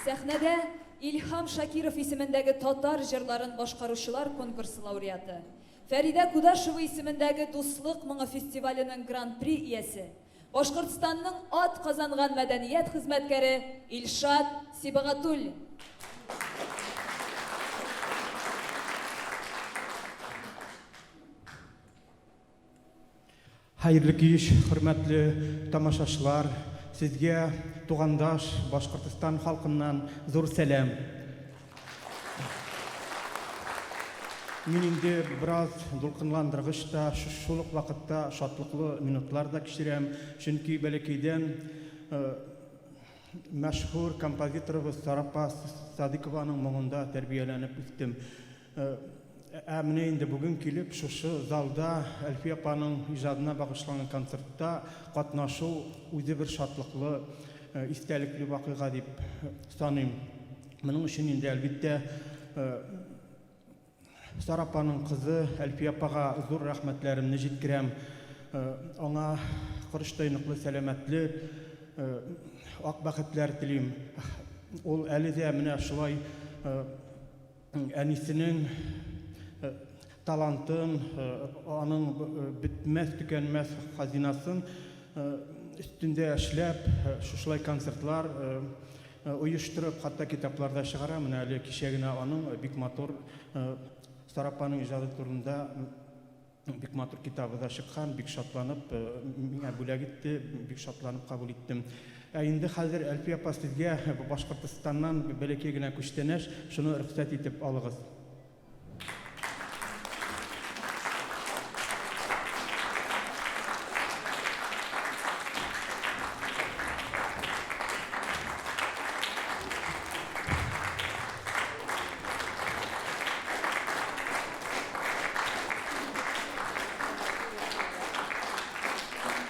Сәхнәдә Илһам Шакиров исемендәге татар җырларын башкаручылар конкурсы лауреаты, Фәридә Кудашева исемендәге Дуслык моңы фестиваленең гран-при иясе, Башкортстанның ат казанган мәдәният хезмәткәре Илшат Сибагатуллин. Хәерле кич, хөрмәтле тамашачылар! Сезгә тугандаш Башкортстан халкыннан зур сәлам! Мин инде бераз дулкынландыргыч та, шул ук вакытта шатлыклы минутлар да кичерәм, чөнки бәләкәйдән мәшһүр композиторыбыз Сара апа Садыйкованың моңында тәрбияләнеп үстем. Ә менә инде бүген килеп, шушы залда Әлфия апаның иҗадына багышланган концертта катнашу үзе бер шатлыклы, истәлекле вакыйга дип саныйм. Моның өчен инде, әлбиттә, Сара апаның кызы Әлфия апага зур рәхмәтләремне җиткерәм. Аңа корычтай ныклы сәламәтлек, ак бәхетләр телим. Ул әле дә менә шулай әнисенең талантын, аның бетмәс-төкәнмәс хазинасын өстендә эшләп, шушылай концертлар оештырып, хәтта китаплар да чыгара. Менә әле кичә генә аның бик матур Сара апаның иҗады турында бик матур китабы да чыккан, бик шатланып миңа бүләк итте, бик шатланып кабул иттем. Ә инде хәзер, Әлфия апа, сезгә Башкортостаннан бәләкәй генә күчтәнәч, шуны рөхсәт итеп алыгыз.